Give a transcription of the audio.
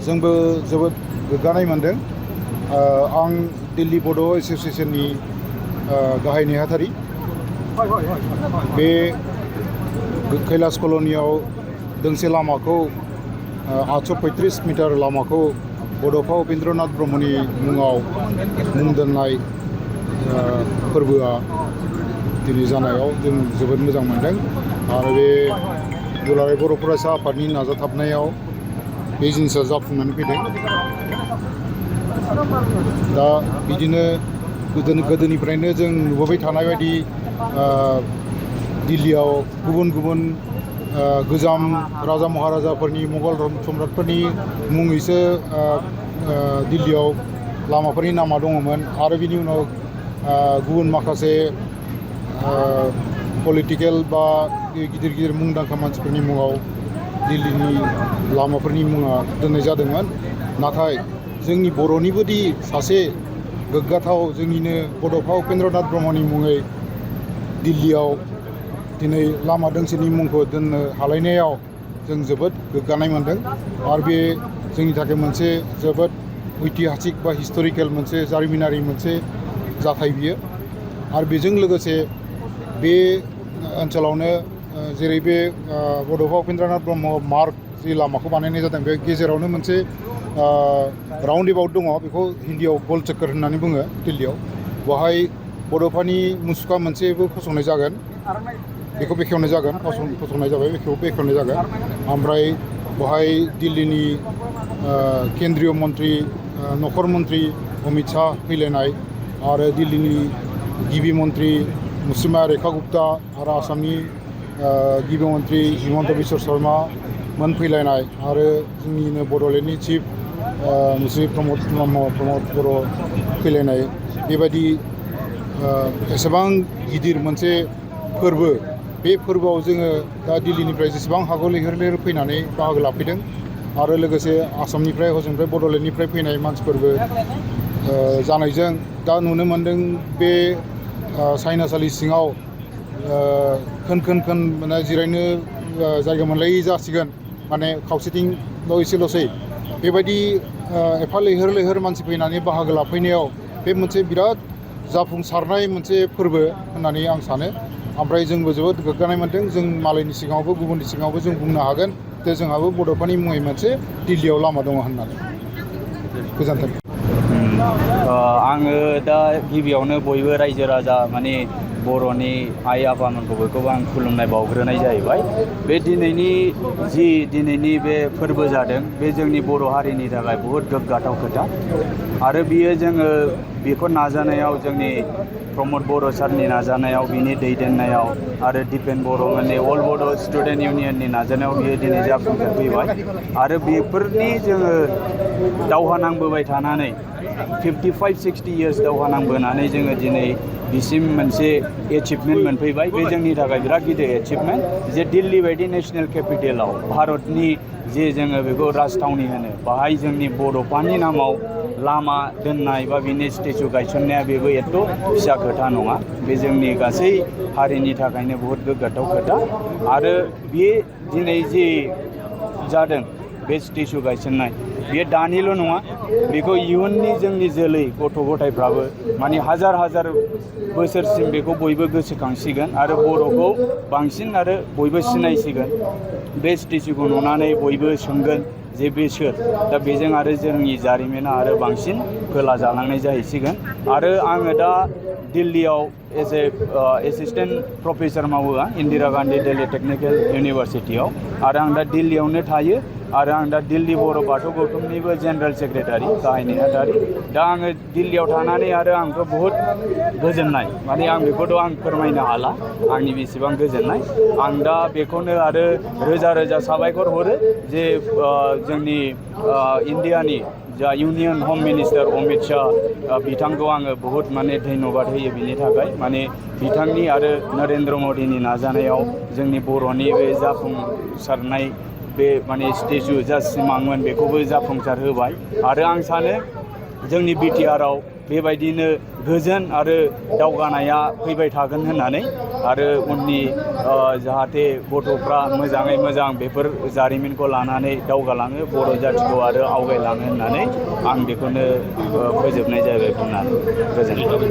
जोंबो जोबोद गोग्गानाय मोनदों। आं दिल्ली बड' एस'सिएशननि गाहाय नेहाथारि। बे कैलाश कल'नियाव दोंसे लामाखौ 835 मिटार लामाखौ बड'फा उपेन्द्रनाथ ब्रह्मनि मुङाव मुं दोननाय फोरबोआ दिनै जानायाव जों जोबोद मोजां मोनदों आरो बे दुलाराय बर' फरायसा आफादनि नाजाथाबनायाव बे जिनिसा जाफुंनानै फैदों। दा बिदिनो गोदोनिफ्रायनो जों नुबोबाय थानाय बायदि दिल्लीयाव गुबुन गुबुन गोजाम राजा महाराजाफोरनि मुगल सम्राटफोरनि मुङैसो दिल्लीयाव लामाफोरनि नामा दङमोन आरो बिनि उनाव गुबुन माखासे पलिटिकेल बा गिदिर गिदिर मुंदांखा मानसिफोरनि मुङाव दिल्लीनि लामाफोरनि मुङा दोननाय जादोंमोन। नाथाय जोंनि बर'निबोदि सासे गोग्गाथाव जोंनिनो बड'फा उपेन्द्रनाथ ब्रह्मनि मुङै दिल्लीयाव दिनै लामा दोंसेनि मुंखौ दोननो हालायनायाव जों जोबोद गोग्गानाय मोनदों आरो बे जोंनि थाखाय मोनसे जोबोद ऐतिहासिक बा हिस्ट'रिकेल मोनसे जारिमिनारि मोनसे जाथाय बियो। आरो बेजों लोगोसे बे ओनसोलावनो जेरै बे बड'फा उपेन्द्रनाथ ब्रह्म मार्ग जि लामाखौ बानायनाय जादों बे गेजेरावनो मोनसे राउन्ड एबाउट दङ, बेखौ हिन्दीयाव गल चक्कर होननानै बुङो दिल्लीयाव। बेवहाय बड'फानि मुसुखा मोनसेबो फसंनाय जागोन, बेखौ बेखेवनाय जागोन, फसंनाय जाबाय, बेखौ बेखेवनाय जागोन। ओमफ्राय बेवहाय दिल्लीनि केन्द्रीय मन्त्रि नखर मन्त्रि अमित शाह फैलायनाय आरो दिल्लीनि गिबि मन्त्रि मुस्रिमा रेखा गुप्ता आरो आसामनि गिबि मन्त्रि हिमन्त बिश्व शर्मा मोन फैलायनाय आरो जोंनिनो बड'लेण्डनि चिफ मुस्रि प्रमद बर' फैलायनाय, बेबायदि एसेबां गिदिर मोनसे फोरबो, बे फोरबोआव जोङो दा दिल्लीनिफ्राय जेसेबां हागौ लैहोर लैहोर फैनानै बाहागो लाफैदों आरो लोगोसे आसामनिफ्राय हजोंनिफ्राय बड'लेण्डनिफ्राय फैनाय मानसिफोरबो जानायजों दा नुनो मोन्दों बे साइनासालि सिङाव खोन माने जिरायनो जायगा मोनलायै जासिगोन, माने खावसेथिंल' एसेल'सै बेबायदि एफा लैहोर लैहोर मानसि फैनानै बाहागो लाफैनायाव बे मोनसे बिराद जाफुंसारनाय मोनसे फोरबो होननानै आं सानो। ओमफ्राय जोंबो जोबोद गोग्गानाय मोनदों। जों मालायनि सिगाङावबो गुबुननि सिगाङावबो जों बुंनो हागोन जे जोंहाबो बड'फानि मुङै मोनसे दिल्लीयाव लामा दङ होननानै। गोजोन्थों। आङो दा गिबियावनो बयबो रायजो राजा माने बर'नि आइ आफामोनखौ बयखौबो आं खुलुमनाय बावग्रोनाय जाहैबाय। बे दिनैनि बे फोरबो जादों, बे जोंनि बर' हारिनि थाखाय बहुद गोग्गाथाव खोथा आरो बियो जोङो बेखौ नाजानायाव जोंनि प्रमद बर' सारनि नाजानायाव, बिनि दैदेननायाव आरो दिपेन बर'मोननि अल बड' स्टुडेन्ट इउनियननि नाजानायाव बियो दिनै जाफुंसार फैबाय आरो बेफोरनि जोङो दावहा नांबोबाय थानानै 55-60 इयार्स दावहा नांबोनानै जोङो दिनै बिसिम मोनसे एचिभमेन्ट मोनफैबाय। बे जोंनि थाखाय बिराद गिदिर एचिभमेन्ट जे दिल्ली बायदि नेसनेल केपिटेलाव भारतनि जे जोङो बेखौ राजथावनि होनो, बाहाय जोंनि बड'फानि नामाव लामा दोननाय बा बिनि स्टेचु गायसननाया बेबो एथ' फिसा खोथा नङा। बे जोंनि गासै हारिनि थाखायनो बहुद गोग्गाथाव खोथा आरो बे दिनै जे जादों बे स्टेचु गायसननाय, बेयो दानिल' नङा, बेखौ इयुननि जोंनि जोलै गथ' गथायफ्राबो माने हाजार हाजार बोसोरसिम बेखौ बयबो गोसोखांसिगोन आरो बर'खौ बांसिन आरो बयबो सिनायसिगोन। बे स्टेचुखौ नुनानै बयबो सोंगोन जे बे सोर, दा बेजों आरो जोंनि जारिमिना आरो बांसिन खोला जालांनाय जाहैसिगोन। आरो आङो दा दिल्लीयाव एज ए एसिस्टेन्ट प्रफेसर मावो आं इन्दिरा गान्धी दिल्ली टेक्निकेल इउनिभारसिटियाव आरो आं दा दिल्लीयावनो थायो आरो आं दा दिल्ली बर' बाथौ गौथुमनिबो जेनेरेल सेक्रेटारि, गाहाय नेहाथारि। दा आङो दिल्लीयाव थानानै आरो आंथ' बहुद गोजोननाय, माने आं बेखौथ' आं फोरमायनो हाला आंनि बेसेबां गोजोननाय। आं दा बेखौनो आरो रोजा रोजा साबायखर हरो जे जोंनि इण्डियानि जा इउनियन हम मिनिस्टार अमित शाह, बिथांखौ आङो बहुद माने धन्यबाद होयो बिनि थाखाय। माने बिथांनि आरो नरेन्द्र मदिनि नाजानायाव जोंनि बर'नि बे जाफुंसारनाय बे माने स्टेचु जा सिमांमोन बेखौबो जाफुंसार होबाय आरो आं सानो जोंनि BTR आव बेबायदिनो गोजोन आरो दावगानाया फैबाय थागोन होननानै आरो उननि जाहाथे गथ'फ्रा मोजाङै मोजां बेफोर जारिमिनखौ लानानै दावगालाङो बर' जाथिखौ आरो आवगायलाङो होननानै आं बेखौनो फोजोबनाय जाबाय बुंनानै गोजोनथों।